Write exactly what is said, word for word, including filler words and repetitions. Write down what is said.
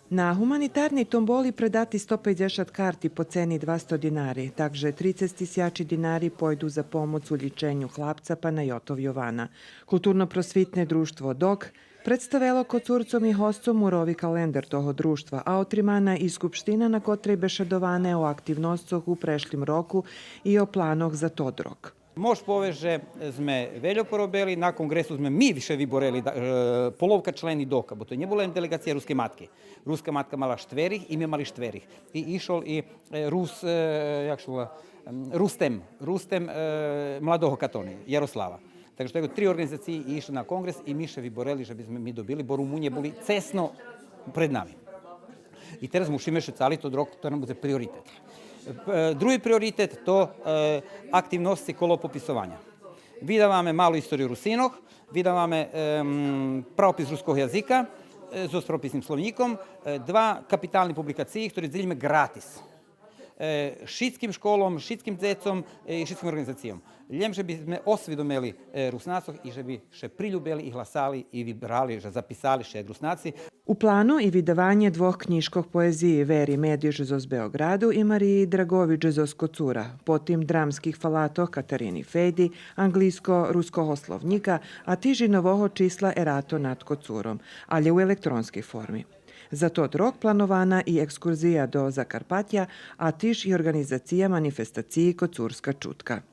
На гуманитарней томболи предати сто пейдзешат карти по цени двасто динари, так же трицец тисячи динари пойду за помоц у лїченю хлапца Панайотов Йована. Културно-просвитне дружтво ДОК представело Коцурцом и госцом мурови календар того дружтва, а отримана и скупштина на котрей бешедоване о активносцох у прешлим року и о планох за тот рок. Мож повесц же зме вельо поробели, на конґресу зме ми вше виборели, да, е, половка члени ДОК-а, бо то нє була лєм делеґация Рускей матки. Руска матка мала штверих и ми мали штверих. И ишол и, е, Рус, е, як ше вола, м, Рустем, Рустем, е, младого Катони, Ярослава. Так же то три орґанизациї ишли на конґрес и ми вше виборели же би зме ми добили, бо Румунє були цесно пред нами. И тераз мушиме ше цали тот рок, то нам будзе приоритет. Е, други приоритет то, е, активносци коло пописованя. Видаваме малу историю Русинох, видаваме, ем, правопис руского язика, е, зоз правописним словнїком, е, два капитални публикациї, хтори дзелїме ґратис. Е, шицким школом, шицким дзецом, е, и шицким орґанизацийом. Лєм же би зме освидомели, е, Руснацох и же би ше прилюбели и гласали и вибрали, же записали ше як Руснаци. У плану и видаванє двох кнїжкох поезиї Вери Медиш зоз Беоґраду и Мариї Драґович зоз Коцура, потим драмских фалатох Катарини Фейди, анґлийско-руского словнїка, а тиж и нового числа Ерато над Коцуром, алє у електронскей форми. За тот рок планована и екскурзия до Закарпатя, а тиж и орґанизация манифестациї Коцурска чутка.